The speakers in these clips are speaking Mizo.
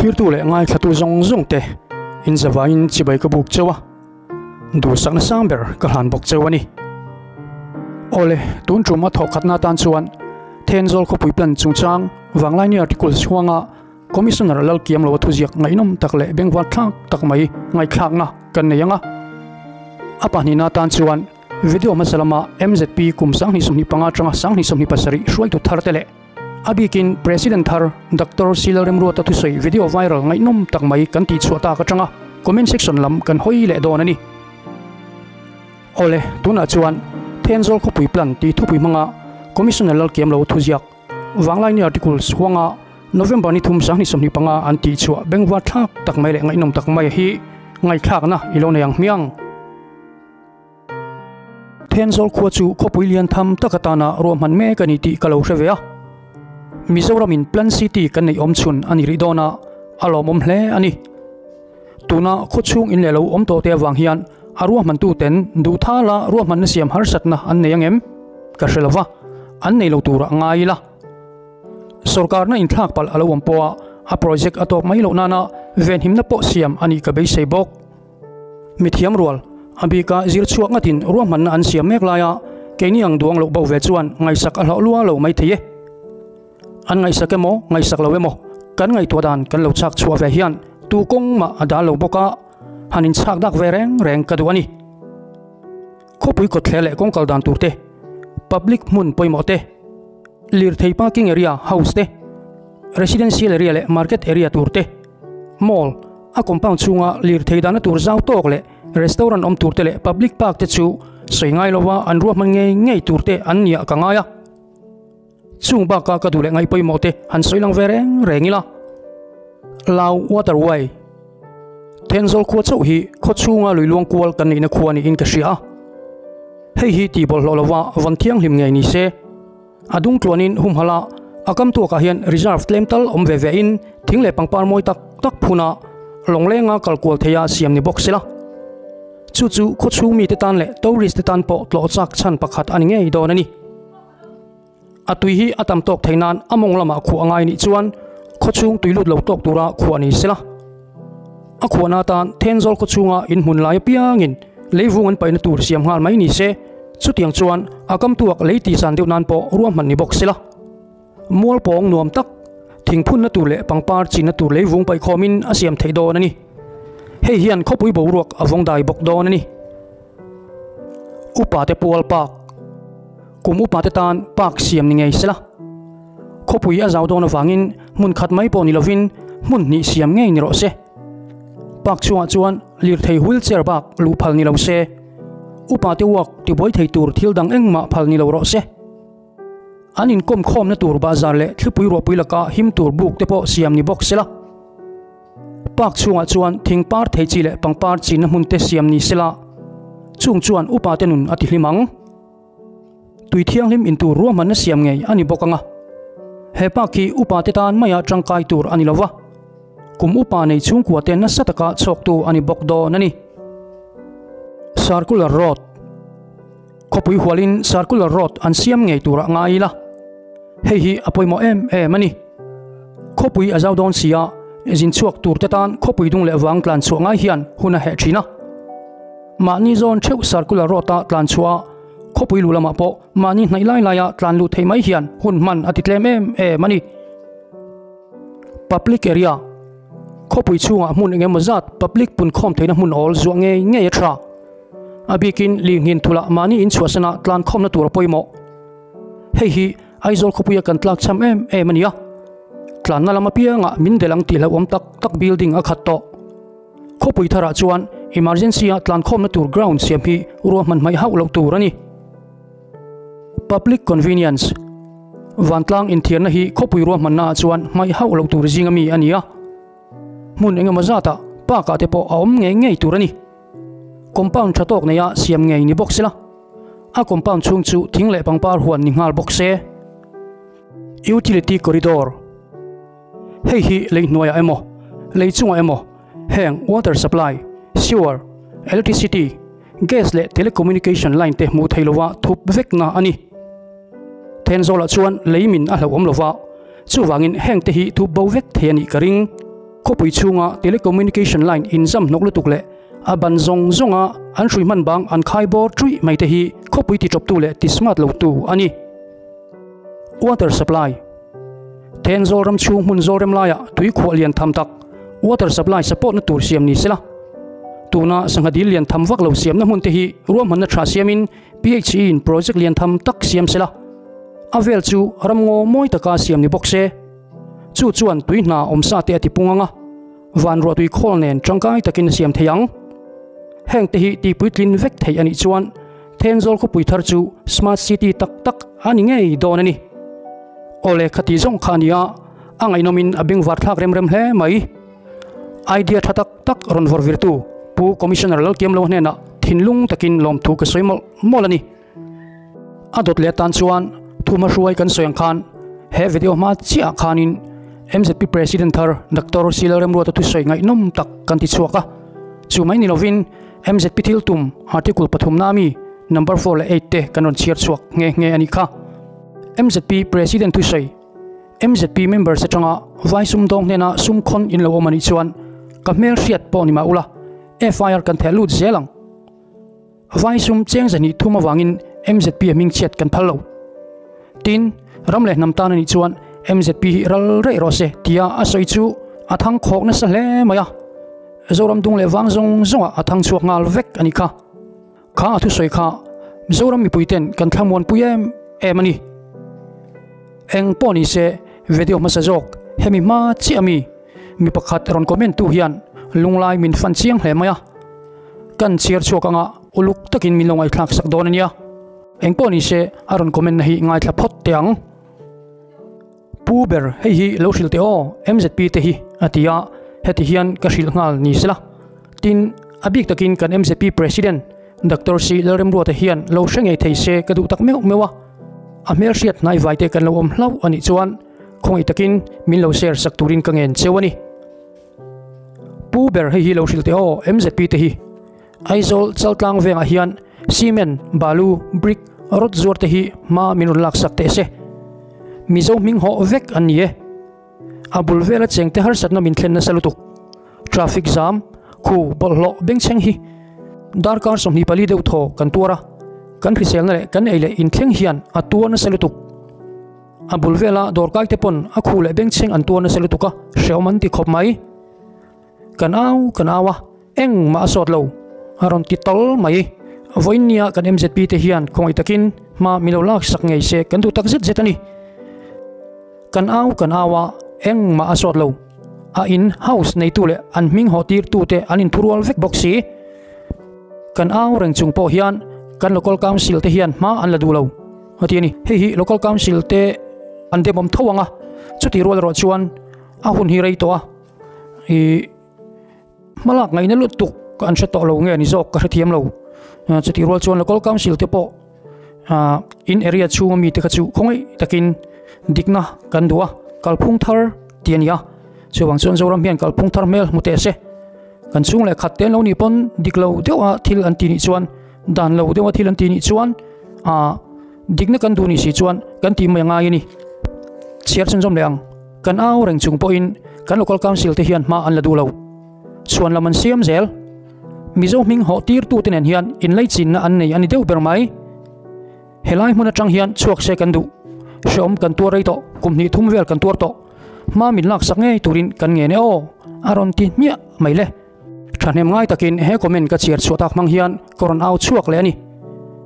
Thirtu leh ngaithlatu zawng zawng te in zavaiin chibai ka buk cheu a, duhsakna sang ber ka hlan bawk cheu a ni. Awle, tun tum a thawh khatna atan chuan Thenzawl khawpui plan chungchang Vanglaini articles huanga Commissioner Lalkiamloa thuziak ngaihnawm tak leh bengvar thlak tak mai ngaihthlakna kan nei ang a. A pahnihna atan chuan video hmasa lama MZP kum 2025 atanga 2027 hruaitu thar te leh a bikin President thar Doctor Sila Remruata thusawi video viral ngaihnawm tak mai kan tihchhuah tak atanga comment section lam kan hawi leh dawn a ni. Awle, tunah chuan Thenzawl khawpui plan tih thupui hmanga Commissioner Lalkiamlo thuziak Vanglaini articles huanga November ni thum 2025 an tihchhuah bengvar thlak tak mai leh ngaihnawm tak mai hi ngaihthlakna i lo nei ang hmiang. Thenzawl khua chu khawpui lian tham tak atana ruahman mek a ni tih ka lo hre ve a. Mizoramin Plan City kan neih awm chhun a ni rih dawn a, a lawmawm hle a ni. Tuna khaw chhung in leh lo awm tawh te avang hian a ruahmantu ten duh thala ruahmanna siam harsatna an nei angem? Ka hre lo va, an nei lo turah ngai ila. Sorkarna inthlak palh a lo awm pawha a project a tawp mai loh nana venhimna pawh siam a nih ka beisei bawk. Mithiam rual, a bika zir chhuak ngatin ruahmanna an siam mek laia keini ang duang loh bo ve chuan ngaihsak a hlauh lua lo mai thei e. An ngaihsak emaw, ngaihsak lo emaw, kan ngaihtuah dan kan lo chak chhuah ve hian tu kawng mah a dal lo bawk a, han inchhak dak ve reng reng ka duh a ni. Khawpui kawtthler leh kawngkal dan tur te, public hmun pawimawh te, lirthei parking area house te, residential area leh market area tur te, Mall, a compound chhunga lirthei dahna tur zau tawk leh restaurant awm tur te leh public park te chu sawi ngai lova an ruahman ngei ngei tur te an nia ka ngai a. Chung baka ka duh leh ngaih pawimawh te han sawi lang ve reng reng ila. Lau Waterway, Thenzawl khua chauh hi khaw chhunga lui luang kual kan neihna khua niin ka hria a. Hei hi tih bawlhhlawh lova van thianghlim ngei ni se. A dung tluanin humhalh a, a kam tuakah hian reserve tlem tal awm ve ve in thing leh pangpar mawi tak tak phuna lawnglenga kal kual theia siam ni bawk sela. Chu chu khaw chhung mite tan leh tourist te tan pawh tlawh chak chhan pakhat a ni ngei dawn a ni. A tui hi a tam tawk thei nan a mawng lamah khuah a ngai nih chuan khaw chhung tui lut lo tawk tura khuah ni sela. A khuahna atan Thenzawl khaw chhunga inhmun lai apiangin leivung an paihna tur siam nghal mai ni se, chutiang chuan a kam tuak lei tih zan deuh nan pawh ruahman ni bawk sela. Mual pawng nuam tak, thingphunna tur leh pangpar chinna tur leivung paihkhawmin a siam theih dawn a ni. Hei hian khawpui boruak a vawng dai bawk dawn a ni. Upa te pual park, Kum upa te tan park siam ni ngei sela. Khawpui a zau dawn avangin hmun khat mai pawh ni lovin hmun hnih siam ngei ni rawh se. Park chhungah chuan lirthei wheelchair bak luh phal ni lo se. Upa te uak tibuai thei tur thil dang engmah phal ni lo rawh se. An inkawm khawmna tur bahzar leh thlipui ruahpui laka him tur buk te pawh siam ni bawk sela. Park chhungah chuan thing par thei chi leh pangpar chinna hmun te siam ni sela. Chung chuan upa te nun a tihlim ang. Tui thianghlim in tur ruahmanna siam ngei a ni bawk ang a. He park hi upa te tan maia tangkai tur a ni lo va, kum upa nei chhungkua te nasa taka chhawktu a ni bawk dawn a ni. Circular Road, Khawpui hualin Circular Road an siam ngei turah ngai ila, hei hi a pawimawh em em a ni. Khawpui a zau dawn si a, zin chhuak tur te tan khawpui dung leh vang tlan chhuah ngai hian hun a heh thin a. Mahni zawn theuh circular road a tlan chhuah a, khawpui luh lamah pawh mahni hnaih lai laia tlan luh theih mai hian hun hman a ti tlem em em a ni. Public area, Khawpui chhungah hmun eng emaw zat public punkhawm theihna hmun awl zuah ngei ngei a tha. A bikin lirnghin thulah mahni inchhuahsana tlan khawmna tur a pawimawh. Hei hi Aizawl khawpuia kan tlak cham em em a ni a, tlanna lam apiangah min delh ang tih hlauhawm tak tak building a khat tawh. Khawpui tharah chuan emergency a tlankhawmna tur ground siam hi ruahman hmaih hauh loh tur a ni. Public convenience, Vantlang inthiarna hi khawpui ruahmannaah chuan hmaih hauh loh tur zinga mi a ni a. Hmun engemaw zatah park ah te pawh a awm ngei ngei tur a ni. Compound tha tawk neia siam ngei ni bawk sela. A compound chhung chu thing leh pangpar huan ni nghal bawk se. Utility corridor. Hei hi lei hnuaiah emaw, lei chungah emaw heng water supply, sewer, electricity, gas leh telecommunication line te hmuh theih lova thup vekna a ni. Thenzawl ah chuan lei min a hlauhawm lova, chuvangin heng te hi thup bo vek thei a nih ka ring. Khawpui chhunga telecommunication line inzam hnawk lutuk leh a ban zawng zawnga an hrui hman bang an khai bawr ṭuih mai te hi khawpui tiṭawptu leh ti smart lotu a ni. Water supply, Thenzawl ram chhung hmun zawl rem laiah tui khuah lian tham tak water supply support na tur siam ni sela. Tuna sangha dil lian tham vak lo siamna hmun te hi ruahmanna tha siamin PHE in project lian tham tak siam sela. A vel chu ramngaw mawi taka siam ni bawk se. Chu chuan tui hna awmsa te a ti pung ang a, van ruah tui khawl nen tangkai takin a siam thei ang. Heng te hi tihpuitlin vek theih a nih chuan Thenzawl khawpui thar chu Smart City tak tak a ni ngei dawn a ni. Awle khati zawng kha a ni a, a ngaihnawmin a bengvar thlak rem rem hle mai. Idea tha tak tak rawn vawrh virtu Pu Commissioner Lalkiamlo hnenah thinlung takin lawmthu ka sawi mawlh mawlh a ni. A dawt leh atan chuan thuma hruai kan sawi ang khan he video hma chiah khanin MZP President thar Doctor Sila Remruata thusawi ngaihnawm tak kan ti chhuak a. Chu mai ni lovin MZP thil tum article pathumna ami number 4 leh 8 te kan rawn chhiar chhuak nghe nghe a nih kha. MZP President thusawi MZP members atanga vai sumdawng hnena sum khawn in lo awm a nih chuan ka hmel hriat pawh ni mah ula FIR kan theh lut zel ang. Vai sum cheng zahnih thum avangin MZP a hming chhiat kan phal lo. Tin, ram leh hnam tan a nih chuan MZP hi ral rei rawh se tia a sawi chu a thang khawk nasa hle mai a. Zoram dung leh vang zawng zawngah a thang chhuak nghal vek a nih kha. Kha a thusawi kha Mizoram mipuiten kan thlamuanpui em em a ni. Eng pawh ni se video hmasa zawk hemi hma chiah ami mi pakhat rawn comment tu hian lunglai min fan chiang hle mai a. Kan chhiar chhuak anga uluk takin min lo ngaihthlak sak dawn a nia. Eng pawh ni se a rawn comment na hi ngaithla phawt teh ang. Pu ber hei hi lo hrilh teh aw MZP te hi a ti a, heti hian ka hrilh nghal ni sela. Tin, a bik takin kan MZP President Doctor C Lalremruata hian lo hre ngei thei se ka duh tak meuh meuh a. A hmelhriat hnaivai te kan lo awm hlauh a nih chuan khawngaih takin min lo share sak turin ka ngen cheu a ni. Pu ber hei hi lo hrilh teh aw MZP te hi. Aizawl Chaltlang vengah hian cement, balu, brick, rod zuar te hi hma min rawn laksak teh se. Mizo hming hawh vek an ni e. A bul vela cheng te harsatna min thlen nasa lutuk. Traffic jam, khu, bawlhhlawh, bengchheng hi darkar 24 deuh thaw kan tuar a, kan hriselna leh kan ei leh inthleng hian a tuar nasa lutuk. A bul vela dawrkai te pawn a khu leh bengchheng an tuar nasa lutuk a, hrehawm an ti khawp mai. Kan au kan au a, engmah a sawt lo, a rawn ti tawl mai. Vawiin nia kan MZP te hian khawngaih takin hma min lo lak sak ngei se kan duh tak zet zet a ni. Kan au kan au a, engmah a sawt lo. A in, house, neitu leh an hming haw tirtu te an inthurual vek bawk si. Kan au reng chung pawh hian kan local council te hian hma an la duh lo a ti a ni. Hei hi local council te an demawm tho ang a, chutih rual erawh chuan a hun hi rei tawh a. Ih hmalak ngaihna lutuk an hre tawh lo nge ni zawk ka hrethiam lo. Chutih rual chuan local council te pawh ah in area chhunga mite kha chu khawngaih takin dikna kan duh a, kalphung thar tih a ni a. Chuvang chuan Zoram hian kalphung thar hmel hmu teh se. Kan chhung leh khat te an lo nih pawn dik lo deuha thil an tih nih chuan dan lo deuha thil an tih nih chuan ah dikna kan duh nih si chuan kan tih mai a ngai a ni. Chhiar chhunzawm leh ang. Kan au reng chung pawhin kan local council te hian hma an la duh lo. Chhuan lam an siam zel. Mizo hming hawh tirtute nen hian inlaichinna an nei a ni deuh ber mai. Helai hmun atang hian chhuak se kan duh. Hreawm kan tuar rei tawh, kum hnih thum vel kan tuar tawh. Hma min laksak ngei turin kan ngen e aw, a rawn ti hmiah mai le. Thahnem ngai takin he comment ka chhiar chhuah tak hmang hian ka rawn au chhuak leh a ni.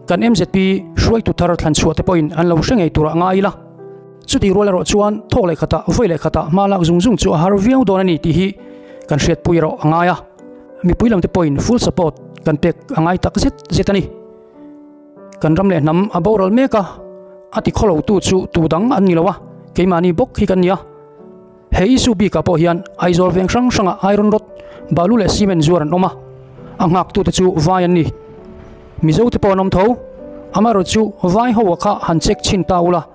Kan MZP hruaitu thar thlan chhuah te pawhin an lo hre ngei turah ngai ila. Chutih rual erawh chuan thawk leh khatah vawi leh khatah hma lak zung zung chu a har viau dawn a ni tih hi kan hriatpui erawh a ngai a. Mipui lam te pawhin full support kan pek a ngai tak zet zet a ni. Kan ram leh hnam a boral mek a, a ti khawlo tu chu tu dang an ni lo a, keimahni bawk hi kan ni a. He issue bikah pawh hian Aizawl veng hrang hrangah iron rod, balu leh cement zuar an awm a, a nghaktute chu vai an ni. Mizo te pawh an awm tho. Amaherawh chu vai ho kha han check chhin ta ula,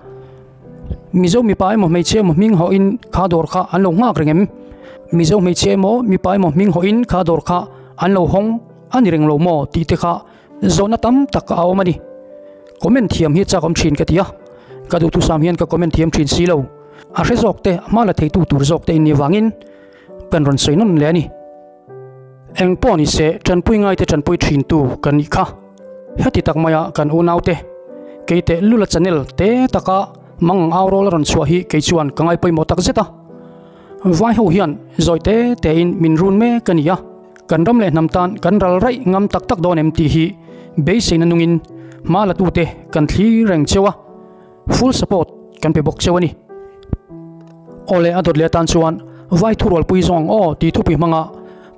Mizo mipa emaw hmeichhia emaw hming hawhin kha dawr kha an lo nghak reng em? Mizo hmeichhia emaw mipa emaw hming hawhin kha dawr kha an lo hawng a ni reng lo maw tih te kha zawhna tam tak a awm a ni. Comment thiam hi chak awm thin ka ti a, ka duhthusam hian ka comment thiam thin si lo. A hre zawk te, a hma la theitu tur zawk te in nih vangin kan rawn sawi nawn leh a ni. Eng pawh ni se tanpui ngaite tanpui thintu kan nih kha. Heti tak maia kan unaute kei teh lula channel te taka mang ang au rawl a rawn chhuah hi kei chuan ka ngai pawimawh tak zet a. Vai ho hian zawi te tein min run mek a ni a, kan ram leh hnam tan kan ral raih ngam tak tak dawn em tih hi beiseina nungin hma la tute kan thlir reng cheu a, full support kan pe bawk cheu a ni. Awle a dawt leh atan chuan vai thurualpui zawng ang aw tih thupui hmanga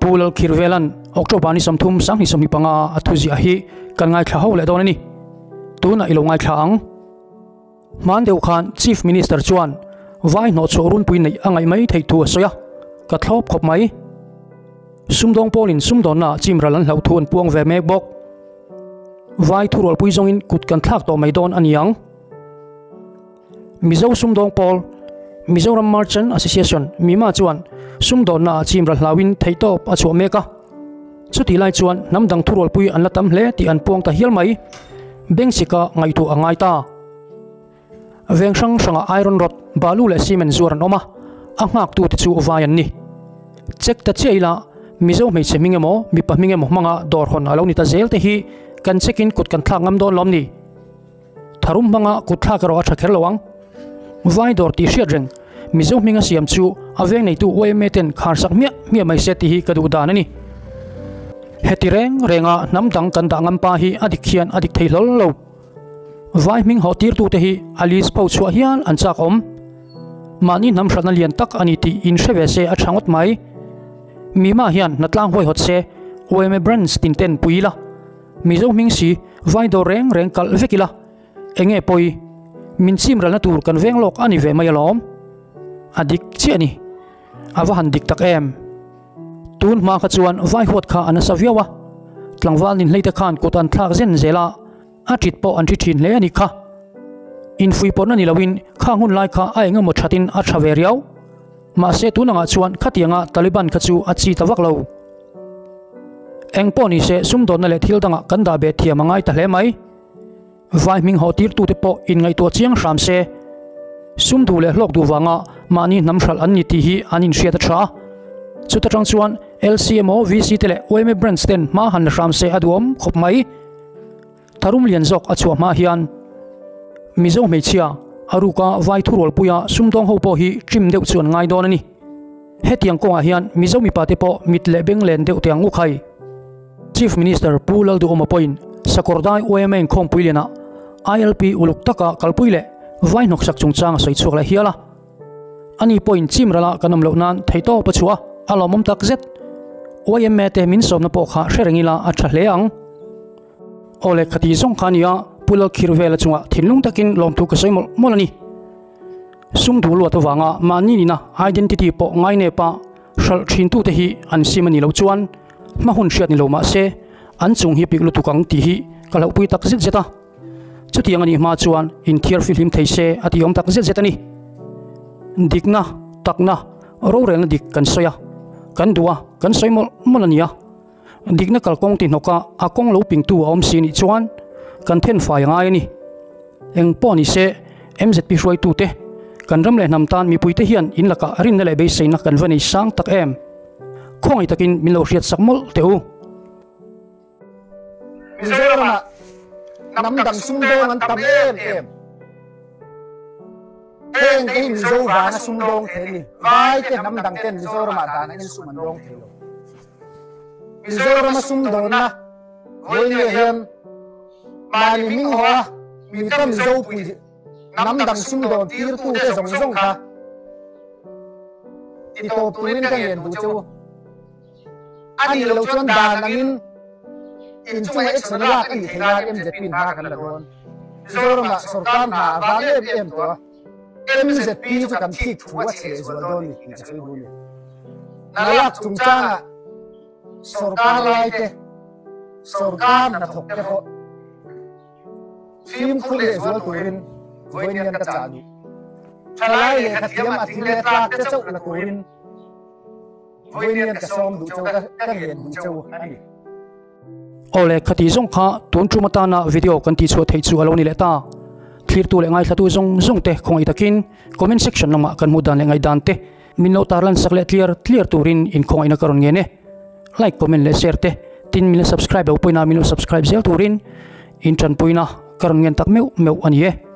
Pu Lalkhirvelan October ni 30 2025 a thuziah hi kan ngaithla ho leh dawn a ni. Tunah i lo ngaithla ang. Hman deuh khan Chief Minister chuan vai hnawhchhuah runpui neih a ngaih mai theih thu a sawi a, ka thlawp khawp mai. Sumdawng pawlin sumdawnnaah chimral an hlauh thu an puang ve mek bawk. Vai thurualpui zawngin kut kan thlak tawh mai dawn a ni ang. Mizo sumdawng pawl, Mizoram Merchant Association, MIMA, chuan sumdawnnaah chimral hlauhin theihtawp a chhuah mek a. Chutih lai chuan hnam dang thurualpui an la tam hle tih an puang ta hial mai. Bengchika ngaihtuah a ngai ta. Veng hrang hrangah iron rod, balu leh cement zuar an awm a, a nghaktute chu vai an ni. Check ta chiah ila, Mizo hmeichhe hming emaw, mipa hming emaw hmanga dawr hawn a lo ni ta zel te hi kan check in kut kan thlak ngam dawn lawm ni? Tharum hmanga kut thlak erawh a tha kher lo ang. Vai dawr tih hriat reng, Mizo hminga siam chu a veng neitu yma ten khar sak hmiah hmiah mai se tih hi ka duh dan a ni. Heti reng renga hnam dang kan dah ngam pa hi a dik hian a dik thei hlawl lo. Vai hming hawh tirtute hi a list pho chhuah hial an chak awm. Mahni hnam hranna lian tak a ni tih in hre ve se a tha ngawt mai. Mima hian hnatlang huaihawt se yma branch tin ten pui ila. Mizo hming si vai dawr reng reng kalh vek ila enge pawi min chim ralna tur kan veng lawk a ni ve mai alawm. A dik chiah a ni. A va han dik tak em. Tun hma kha chuan vai huat kha a nasa viau a, tlangval ninhlei te khan kut an thlak zen zel a, a tit pawh an thi thin hle a ni kha. Infuihpawrhna ni loin khang hun lai kha a engemaw thatin a tha ve riau. Mahse tun angah chuan khatianga Taliban kha chu a chi ta vak lo. Eng pawh ni se sumdawnna leh thil dangah kan dah beh thiam a ngai ta hle mai. Vai hming haw tirtute pawh inngaihtuah chiang hram se. Sum duh leh hlawk duh vanga mahni hnam hralh an ni tih hi an inhriat a tha. Chuta tang chuan LC emaw VC te leh yma branch ten hma han la hram se a duhawm khawp mai. Tharum lian zawk a chhuah hma hian Mizo hmeichhia a ruka vai thurualpuia sumdawng ho pawh hi trim deuh chu an ngai dawn a ni. Hetiang kawngah hian Mizo mipa te pawh mit leh beng len deuh te ang u khai. Chief Minister Pu Lalduhawma pawhin Sakawrdai yma inkhawmpui lianah ILP uluk taka kalpui leh vai hnawksak chungchang a sawi chhuak leh hial a. Ani pawhin chim rala kan awm loh nan theihtawp a chhuah a, a lawmawm tak zet. Yma te min sawmna pawh kha hre reng ila a tha hle ang. Aw le khati zawng kha a nia, Pu Lalkhirvela chungah thinlung takin lawmthu ka sawi mawlh mawlh a ni. Sum duh luat avanga mahni nina identity pawh ngainep a hralh thintute hi an sim a nih loh chuan hma hun hriat ni lo mah se an chung hi pik lutuk ang tih hi ka hlauhpui tak zet zet a. Chutiang a nih hma chuan inthiar fihlim thei se a tih awm tak zet zet a ni. Dikna, takna, rorelna dik kan sawi a, kan duh a, kan sawi mawlh mawlh a ni a. Dikna kalkawng ti hnawka a kawng lo pingtu a awm si nih chuan kan then fai a ngai a ni. Eng pawh ni se MZP hruaitute, kan ram leh hnam tan mipuite hian in lakah rinna leh beiseina kan va nei sang tak em? Khawngaih takin min lo hriat sak mawlh teh u. Mizoramah hnam dang sumdawng an tam em em. Heng te hi Mizo vanga sumdawng thei an ni. Vai te hnam dang ten Mizoramah dan angin sum an dawng thei lo. Mizorama sumdawnna vawiin hian mahni hming haw a mita Mizo pui hnam dang sumdawn tirtute zawng zawng kha ti tawp turin ka ngen duh che u. A nih loh chuan dan angin inchunga action a lak a nih theih nan MZP in hma kan la dawn. Mizoramah sorkar hna a vang em em tawh a. MZP chu kan thik thu a chhe leh zual dawn ni tih ka sawi duh a ni. Hna lak chungchangah sorkar laite, sorkar hnathawk te pawh fimkhur leh zual turin vawiin ka chah duh. Thalai lehkha thiam a thing leh tlak te chauh la turin vawiin ka sawm duh cheu, ka ngen duh cheu a ni. Awle, khati zawng kha tun tum atana video kan tihchhuah theih chu a lo ni leh ta. Thlirtu leh ngaithlatu zawng zawng te khawngaih takin comment section lamah kan hmuh dan leh ngaihdan te. min lo tarlan sak leh tliar tliar turin inkhawngaihna ka rawn ngen e. Like, comment leh share te tin min la subscribe lo pawhin a min lo subscribe zel turin in tanpuina ka rawn ngen tak meuh meuh a ni e.